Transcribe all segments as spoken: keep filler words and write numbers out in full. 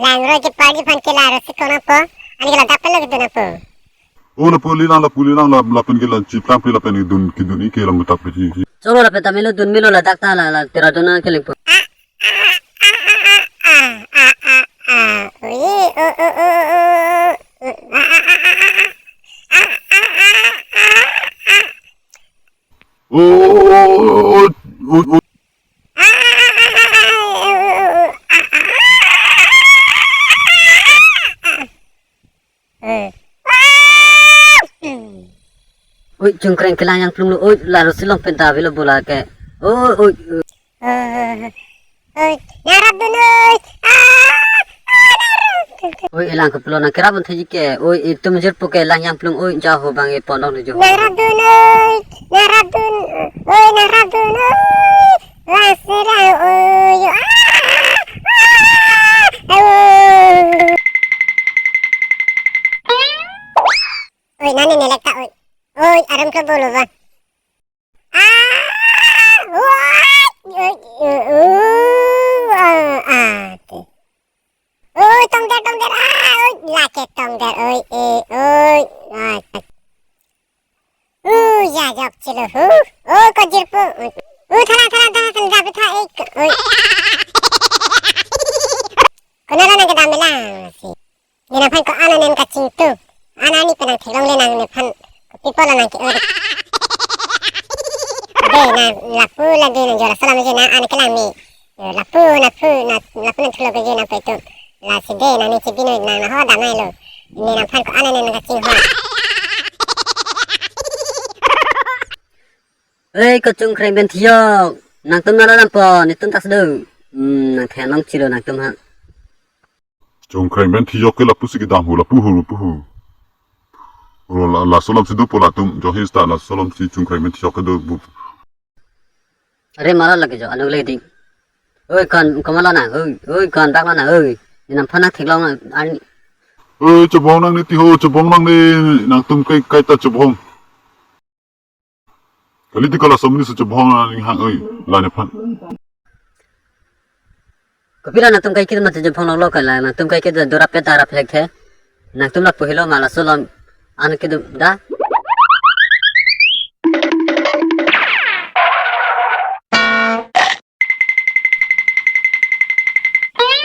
Langroi ke party aphan ke la rasi konang po. Ani ke ladak pen lo kedun nangpo. O lapu lilang, lapu lilang, la, lapen ke la chiplang pe lapen kedun, kedun-i ke lam tak pe chi. Cholo lapen ta melo dun melo ladak ta la, la tera dun na keleng po. Ah, ah, ah, ah, ah, ah, ah, ah, ah. Oye, oh, oh, oh, oh, oh, oh. Ah, ah, ah, ah, ah, ah. Ah, ah, ah, ah, ah, ah. Oh, oh, oh, oh, oh. Oi, Chungkreng kelang yang plung lo, oi, la rasi along pen ta avelo bola ke. Oi, oi, oi. Oi, oi, oi. Oi, nangrap dun, oi. Ah, ah, nangrap dun. Oi, elang kopilo nangkerap un thaji ke. Oi, itum jirpo ke lang yang plung, oi, jaho bang e pondok ni jo. Nangrap dun, oi. Nangrap dun. Oi, nangrap dun, oi. Lang sira, oi, yo. Ah, ah, ah, oi. Oi, nani nelek ta, oi. Oi, arum ke bolo ba. Ah, oi, oi, oi, oi, ah, ah, te. Oi, tongder, tongder, ah, oi, lake tongder, oi, eh, oi, ah, ah. Uh, ya, jok chilo, hu. Oi, kojirpo, oi. Uh, thalang, thalang, thalang, thalang, dapi tha, eh, oi. Konat lo nangkedam lang, si. Ne nangphan ko-an anen kachingtung. An ani pen nangtheklongle nang nephan. Kopi apot lo nangke-ur. Dei, na lapu la dei nang jora salam je na an kelang me. Yo, lapu, lapu, na, lapu nangthulo ke je nangpei tum. Lasi dei nangning chibinoi nang naho damnai lo. Ne nangphan ko-an anen kachinghon. Hei, ko Chungkreng pen thiyok. Nangtum nalo nampo, netum ta sadu. Hmm, nangthan long chilo nangtum ha. Chungkreng pen thiyok ke lapusi kedam hu, lapu hu, lapu hu. Ro la, laso alam si dopo latum, jo his ta laso alam si Chungkreng pen thiyok kedo pu. Are mara lake jo, anung le ding. Oi, kon, kon mala na, oi, oi, kon bak na, oi. Ne nangphan nangtheklong, an. Oi, chobong nangne ti ho, chobong nangne, nangtum kai, kai ta chobong. Kali ti kala somni su chobong na ning hang, oi, la nephan. Kopilo nangtum kai kit mati chobong lok lok kala, nangtum kai kit dora peta rap lek the. Nangtum lapu helo ma laso alam an kit da.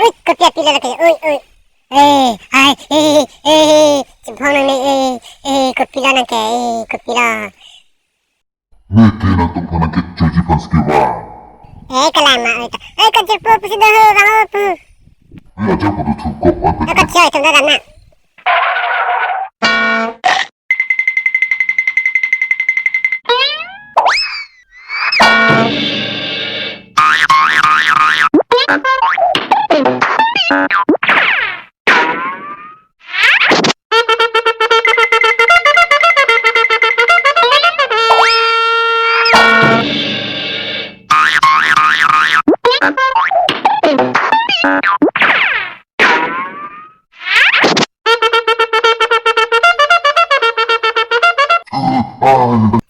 Ui, kopi apilo lake, ui, ui. Eh, hai, eh, eh, eh, chobong nangne, eh, eh, kopilo nangke, eh, kopilo. Ne ke nangtum phan nangkechoji aphan skiva. Eh, kalang ma, oi ta. Eh, kojirpo pusi doho, bang o pu. Eh, aja pu do thukok, oi, eh, kachoi, tum da dam na.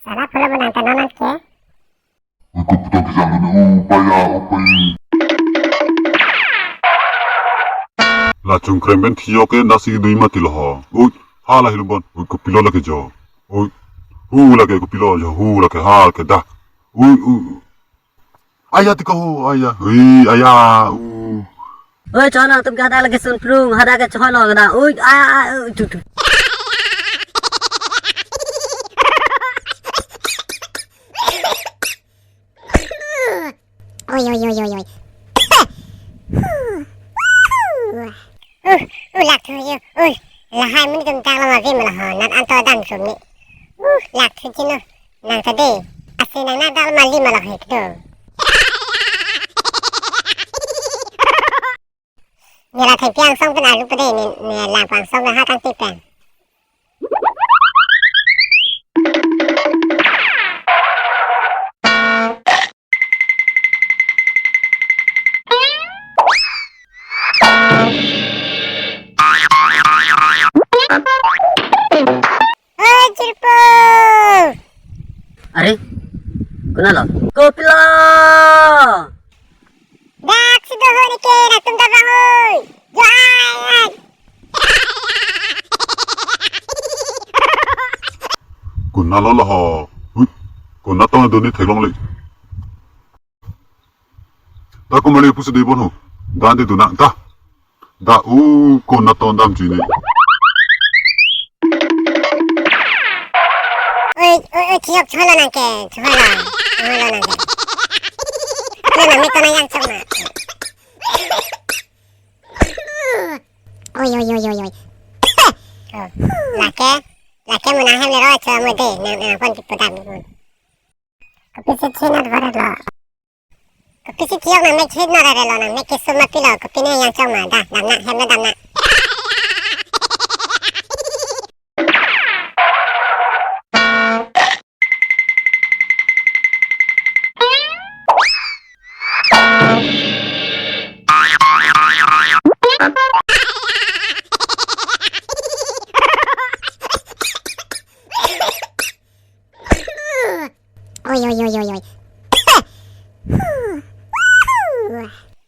Sala phulo bo nang ta non nangke. Ui, koputang kejang duni, upaya, upai. La Chungkreng pen thiyok ke nasi dui mati lo ho. Ui, hala hilo bon. Ui, kopilo lake jo. Ui, hu lake kopilo jo, hu lake ha lake da. Ui, ui. Aya ti ko hu, aya. Ui, aya. U. Oi, chona, tum ke hadak lake sun prung, hadak ke chona na. Oi, a, a, a, tu, tu. Oi, oi, oi, oi, oi. Uh, uh, lak thu yo. Oi, lahai mun tum tak lama vim lah ho. Nat anto dam sum ni. Uh, lak thu chino. Nang tadi. Asi nang na dal mali malah hek do. Nira thengpi angsong pen alu pede ni, ni lang angsong na ha kangti pen. Oi, jirpo. Are, konat lo? Kopilo! Dak si doho ni ke, nangtum ta bang oi. Jai, Alo lo ho. Hui. Konat tong do ne theklongle. Ta komarli pusi dei bon ho. Dan de do na ta. Da u konat tong damji ne. Oi, oi, oi, chiyok cholo nang ke, cholo, cholo nang ke. Cholo nang me tona yang chok ma. Oi, oi, oi, oi, oi. Oh, lake, lake mo nanghem lero chomode, nang, nangpon kipu dam. Kopisi chinat varat lo. Kopisi chiyok nang mek chit nara relo nang mek keso ma pilo, kopine yang chong ma da, damna, hem na damna. Oi, oi, oi, oi, oi.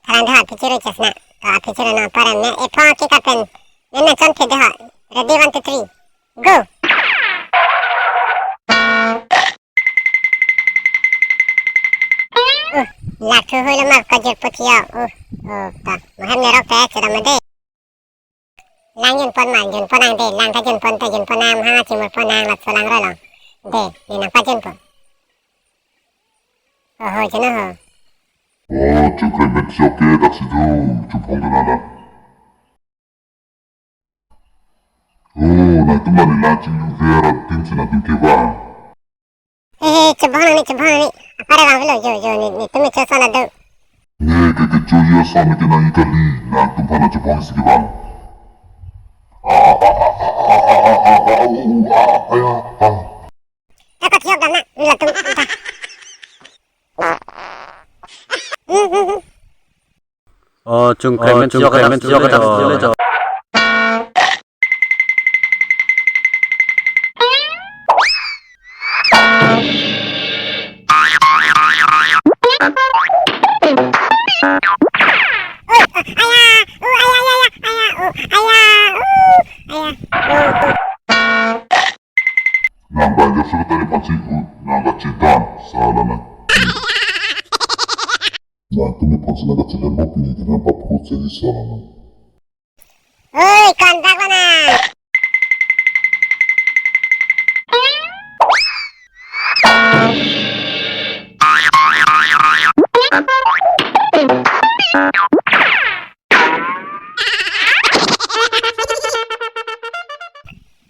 Kalang dha picture chesna. To picture na param ne. Ephong ke kapen. Ne na chon phe dha. Ready, one, two, three. Go. Uh, lak thu hui lo ma kajir puthiya. Uh, oh, ta. Mohem nerok ta chedam de. Lang junpon ma, junpon nang de, lang ta junpon ta junpon nang, hang chimurpon nang, laso lang roi long. De, ne nang pajunpon. Oho, jeno ho. Oh, chukre bet shoke dak si jo, chupong kena dak. Oh, nangtum la ne lang chinglu vera tim si nangtum kevang. He, he, chubong nang ni, chubong nang ni. Apar vang velo, jo, jo, ne, netum me choson ado. Ne ke kecho ji ason ne kenangji kali, nangtum aphan chubong si kevang. Ah, ah, ah, ah, ah, ah, ah, ah, ah, ah, ah, ah, ah, ah. Ta ko thiok dam na, ni latum, ta. Hmm, hmm, hmm. Oh, chungkre men, chungkre men, chungkre men. Nang belajar sekretari pansi u, nang kachedan, salah nang. Nangtum aphan si nang kachedan bo pini, nang paphu cheri salah nang. Oi, kontak mana?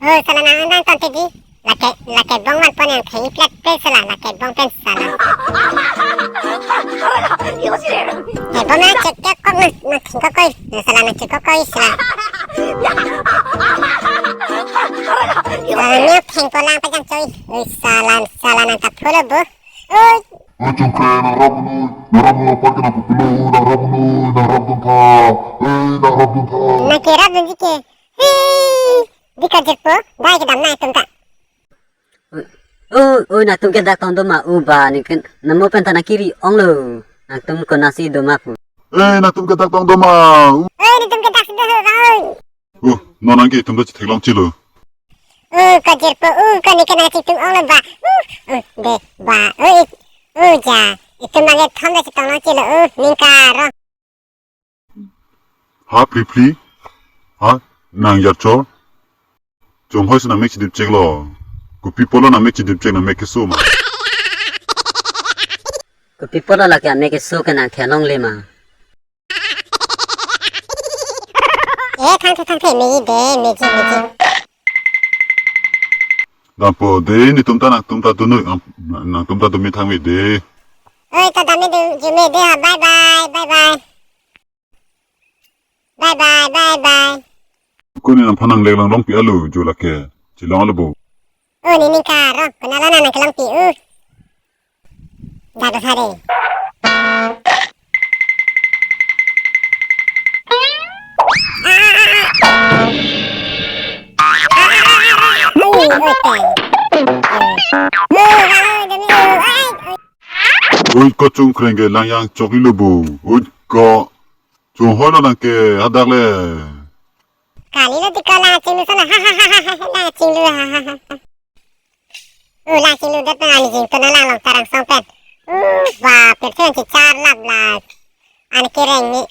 Oh, salah nang nang tante di. Lake, lake bong man pon yang theng plek pen salah, lake bong pen salah. Ke bong na chek chek kok na, na theng kok koi, na salah na chek kok koi salah. Salah ne theng polang pajang choi. Oi, salah, salah nang ta phulo bu. Oi. Oi, chungkre, nang rap noi, nang rap noi, apar ke nang pupilo, nang rap noi, nang rap dun tha. Oi, nang rap dun tha. Nang ke rap dunji ke. Hi, di kajirpo, dai kedam nangtum ta. Oi, oi, nangtum ke dak tong do ma u ba, ne ke namo pen ta nang kiri onglo. Nangtum konatsi do ma pu. Eh, nangtum ke dak tong do ma u. Eh, nangtum ke dak si do ma u. Uh, non nang ke itum ta chetheklong chelo. Uh, kajirpo, uh, kani ke nang chitum onglo ba. Uh, uh, de, ba, uh, ik, uh, ja. Itum nang ke thom ta chetong long chelo, uh, ningka rong. Ha, phli phli. Ha, nang yarchor. Chonghoi si nang mek chidip chek lo. Kopi apotlo nang mek chidip chek, nang mek keso ma. Kopi apotlo lake amek keso ke nang theklongle ma. Eh, thangthe, thangthe, meji de, meji, meji. Dampo de, netum ta nangtum ta dunoi, am, nangtum ta dumi thangme de. Oi, ta dami du, jume de ha, bye bye, bye bye. Bye bye, bye bye. Ko ne nangphan nang lek lang longpi alo, jo lake. Chelong alo bo. O, ne ningka rong, konatlo nang nang kelongpi, uh. Dak do sa de. Ui, ui, ui. Ui, ui, ui, ui. Oi, kachongkreng ke lang yang choklo bo. Oi, ko. Chonghoi lo nang ke hadak le. Kali lo ti ko lang chinglu sana. Ha, ha, ha, ha, ha, lang chinglu, ha, ha, ha, ha. U, lang chingludet pen ani jingtun alang Longtar angsong pen. U, ba, pirthe chichar lap la. An kereng ni.